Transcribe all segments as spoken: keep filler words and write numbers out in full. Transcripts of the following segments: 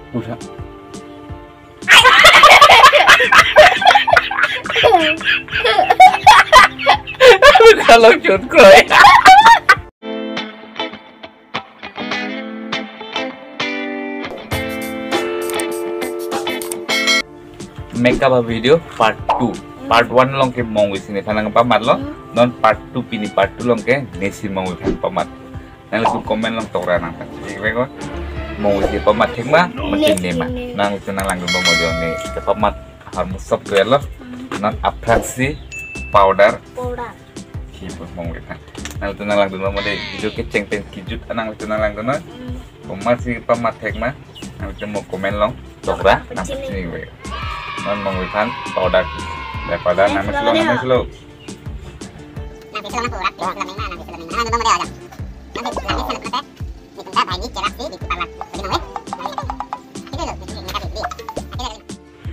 Pusa. Kalau cut kroi. Makeup a video part two. Part one along ke Mongvisi nephan nangpamatlo. Hmm. Non part two pini part two along ke nesi Mongvi aphan pamat. Nanglitum comment along tokra nang. Mongvisi pamat thek ma, mati ne ma. Nesi ne. Nanglitum nanglangdun bom jo ne. Kepamat ahormu sop tuelo. Hmm. Non aphrangsi powder. Powder. Kipu Mongvi aphan. Nanglitum nanglangdun bom de. Video kecheng pen kijut nanglitum nanglangdun non. Hmm. Pamatsi pamat thek ma. Nanglitum mo comment along tokra nang pachini. Pachini ve. Non Mongvi aphan powder. Dai powder nang meslo, nang meslo.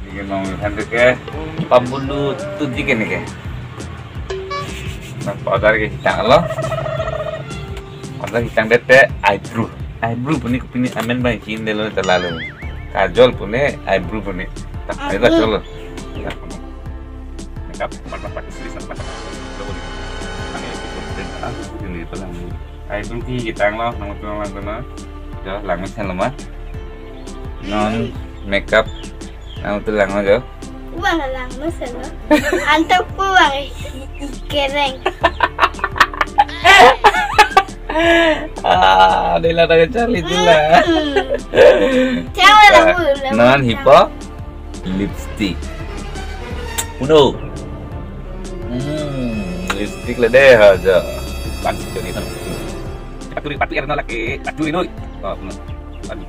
Neke Mongvi aphan ke pabulu tuji ke neke. Nang powder ke hitanglo. Powder hitangdet te eyebrow. Eyebrow puni puni amen bang kin delo ta lalo. Kajol puni eyebrow puni. Tak, ah, ila cholo. Makeup, makeup pakai series, makeup. Ini itu lang. Eyebrow ke hitanglo, nangtum lang dona. Jo, lang mesenlo ma. Non makeup nangtum lang jo. Uang lang mesenlo. Antok uang kereng. Ah, dela ta charli dela. Hmm. Siapa lah, ah, bu, lah, non bu, hipo lipstick. Uno. Hmm, lipstick le deh aja. Pan, jadi tan. Paturi, paturi, erna lagi, paturi noi. Oh, uno. Pan.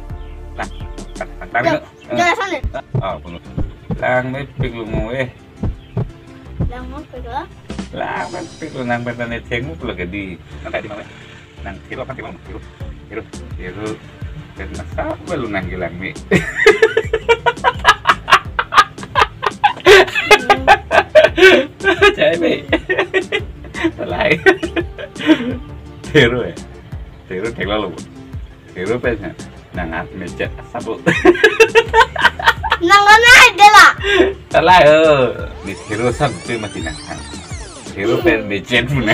Nah, tan, tan, tan. Yo, yo, sana. Ah, uno. Lang mepik lo mo eh. Lang mepik lo? Lang mepik lo, nang pen ne thengmu lo ke di. Nang tadi mau eh. Nang thero kan thero, thero, thero, thero. Dan masa apa lu nang hilang mi? Cai mi. Salai. Thero ya. Thero thek lo. Thero pen ya. Nang at mecet asap. Nang kona dela. Salai oh. Ni thero asap tu mati nang. Thero pen mecet muna.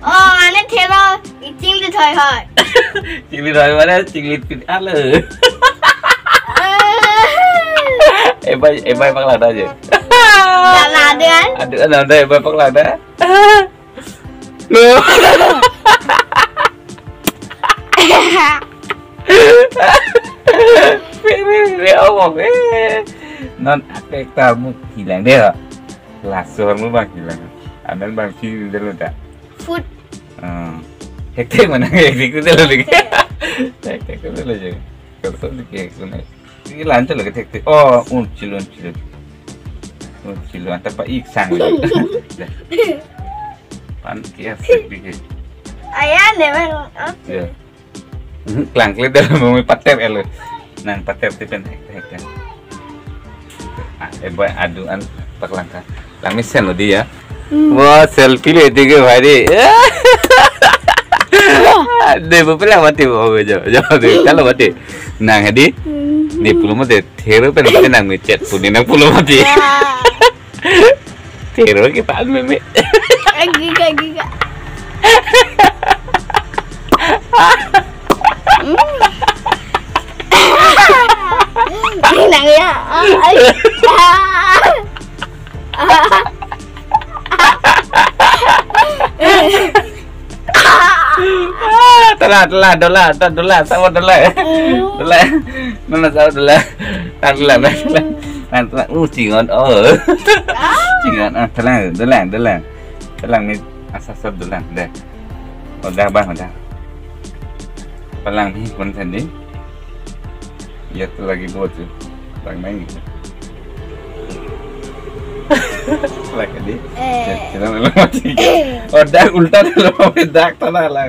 Oh, ane thero, chinglit hoi hoi. Chinglit hoi mana chinglit pin alo. Eh, bai, eh, bai paklang aja. Dala deh. Aduh, ada, ada, eh, bai paklang dah. Lo. Pere, pere, awak, eh. Non akek tamu hilang deh. Laso mu bang hilang. Amen bang si dulu tak. Food. Hmm. Hektik mana hektik itu lagi. Hektik itu lagi. Kertas di kayak sana. Ini lancar lagi hektik. Oh, uncil uncil. Uncil anta pa ik sang lagi. Dah. Pan kia hektik. Ayah deh bang. Oke. Ya. Klangkle dal mo pater elo. Nang pater ti pen hek hek. Ah, eh boy, aduh an paklangka. Lang mesen lo dia. Hmm. Wah, selfie le dige bhai de. De bo pela mati bo jo. Jo de kalo mati. Nang hadi. Hmm. Ni pulo mati thero pen nang mecet puni nang pulo mati. Wah. Thero ke pan meme. Eh, giga, giga. Hmm. Nang ya. Ay. Ah, telah, telah, dola, telah, dola, sama dola. Hmm. Dola. Mana sama dola? Telah, telah, telah. Telah, telah. Uh, cingon. Oh. Ah. Cingon. Ah, telah, dola, dola. Telah ni asap-asap dola deh. Udah bang, udah. Palang ni pun tadi. Ya tu lagi buat tu. Bang main gitu. Lagi di. Eh. Kita lalu mati. Oh, dak ulta lalu mati, dak tanah lah.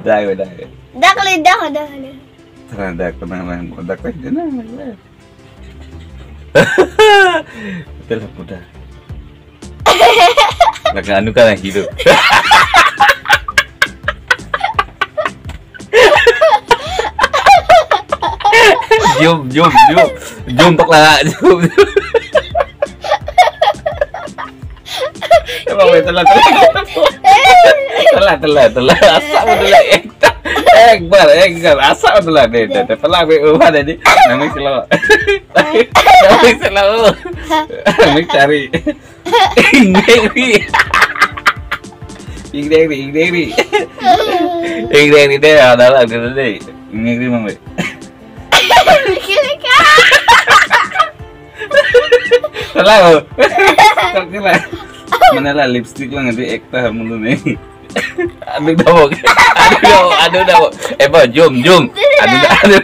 Dak, dak. Dak le, dak, dak le. Tanah dak, tanah lah. Dak le, tanah lah. Betul lah, udah. Lagi anu kan hidup. Jum, jum, jum. Jum paklang, jum. Emang betul lah, telat. Telat, telat, telat. Asa betul lah. Ekbar, ekbar. Asa betul lah. Deh, deh, deh. Pelang be, oh, ada di. Nangis lo. Nangis lo. Nangis cari. Ingdeng ri. Ingdeng ri, ingdeng ri. Ingdeng ri deh, ada lah, ada deh. Ingdeng ri, Mang, deh. Salah, oh. Tak kira. Mana lah lipstick lang, nanti ekta mulu nih. Anu dawok. Anu dawok. Anu dawok. Eh, bo, jum, jum. Anu da-, anu.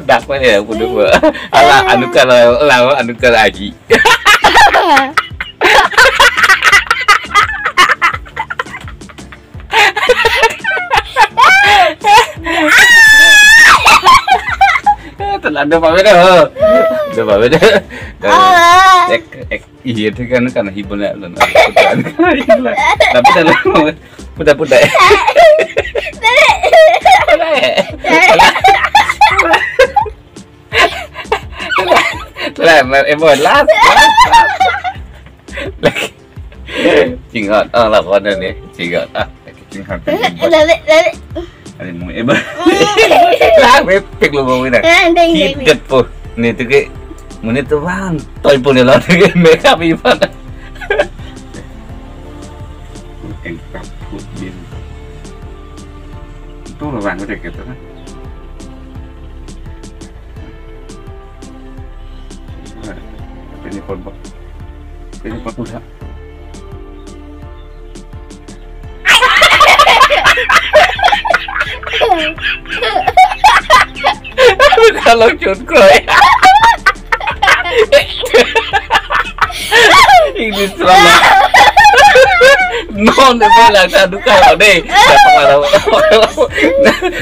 Dak pa ya, kudu pa. Ala, anu kalau, lawa, anu kalau aji. Telat do pa beda, ho. Do pa beda. Alah. Ek, ek. Iya, itu kan, kan hibur ya, lo. Tapi dah lah, putar, putar. Lah, eh, mau last, last, last. Lagi. Chinghon, oh, lah, kau nih, chinghon. Ah, chinghon. Lele, lele. Ada mau, eh, bah. Lah, mepik lo mau ini. Ah, deng, deng, deng. Hip det po. Nih, tuh ke, muni tuh bang, toy po nih lo, tuh ke, makeup ipan. Engkap put bin. Itu lo bang, udah gitu kan. Wah, apa ini pon, Pak? Apa ini pon, Pak? Kalau cut kroi. Ini selama. Non, dia bilang tak duka lo deh. Dah pengalaman.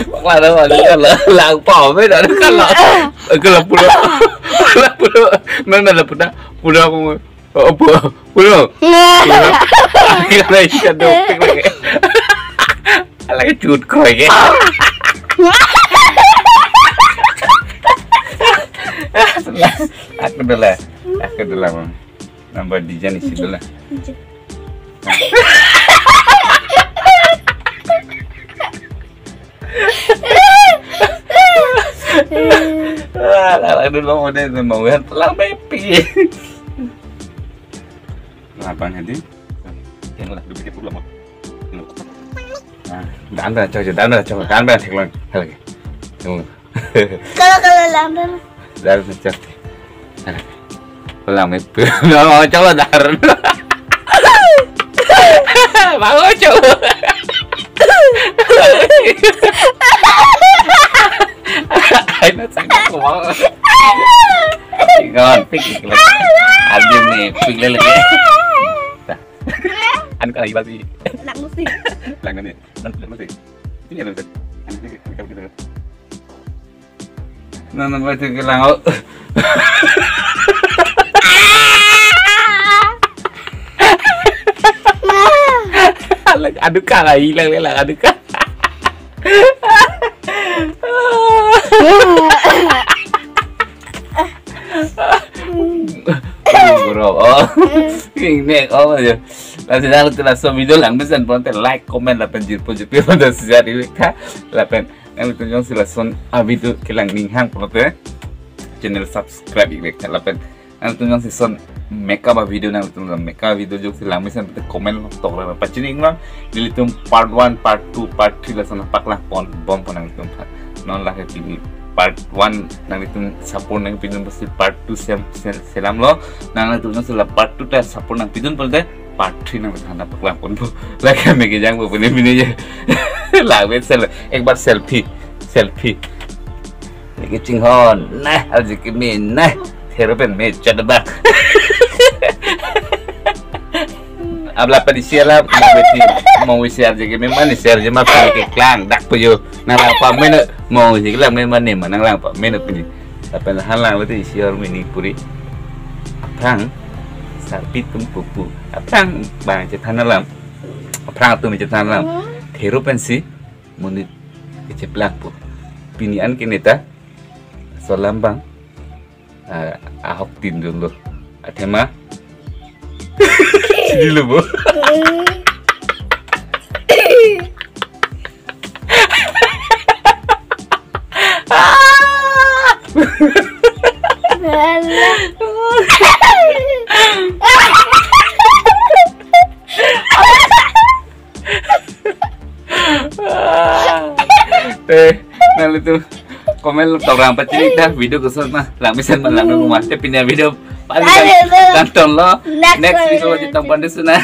Pengalaman duka lo. Lang pau, be dah duka lo. Aku lah pulo. Aku lah pulo. Mana lah pulo? Pulo aku. Oh, pu-, pulo. Pulo. Kalau ikan doping lagi. Lagi cut kroi ke. Aku dulu lah. Aku dulu lah, Mang. Nambah desain isi dulu lah. Ah, lah, lah, dulu mau deh, mau lihat pelang mepik. Lapan hadi. Yang lah, duplikate dulu, Mang. Nah, dan dah, coba, dan dah, coba, dan dah, cek lagi. Lagi. Tunggu. Kalau, kalau lampu. Dan dah, cek. Lagi. Pelang mepik. Mau coba dar. Mau coba. Aina sangat kuat. Ingat, pik, pik, pik. Alvin nih, pik lele. Dah. Anu kalau iba sih. Lang mesti. Lang nih. Lang mesti. Ini ya, lang mesti. Anu ini, kita, kita. Nah, nambah itu ke lang, oh. Aduh, kalah hilang, hilang, aduh, kalah. Bro, oh. Ini, oh, ya. Langsung, langsung, langsung video lang, bisa, pon te like, comment, lapen jirpo, jirpi, pada sejati, ha? Lapen nanglitum jongsi lason a-video kelang ning hang pulote channel subscribe ik vek lapen nanglitum jongsi lason makeup a-video nanglitum lason makeup a-video jongsi lang mesen pulote comment tok la pachini iknon. Nelitum part one, part two, part three lason paklang pon bom pon nanglitum aphan. Non lake pini part one nanglitum support nangpidun pasti part two sem, sem, selam lo. Nanglitum jongsi la part two ta support nangpidun pulote part three nang than paklang ponpo. Lake me kejangpo pini pini je. Lake sel-, ek bar selfie, selfie. Lake chinghon, nah, arje keme, nah, thero pen me chadabak. Abla pen isi ala, mau isi, mau isi arje keme, mane isi arje ma pini keklang, dak puyo. Nanglang pame na, mau isi kelang me mane ma nanglang pame na pini. Lapen han lang lote isi arme ni puri. Aphrang sarpi atum pupu. Aphrang bang chethan alam. Aphrang atum chethan alam. Hmm. Thero pensi monit kecheplang pu. Pini an ke neta. Solam bang. Ah, ahok tin dun lo. Athema. Chini lo bo. Eh, nanglitum comment tokra pachini ta video koson ma lang mesen ma lang nung ma te pini avideo paling Ayo, ayo. Kangton lo. Next Next video video. Chetong pon dei sona.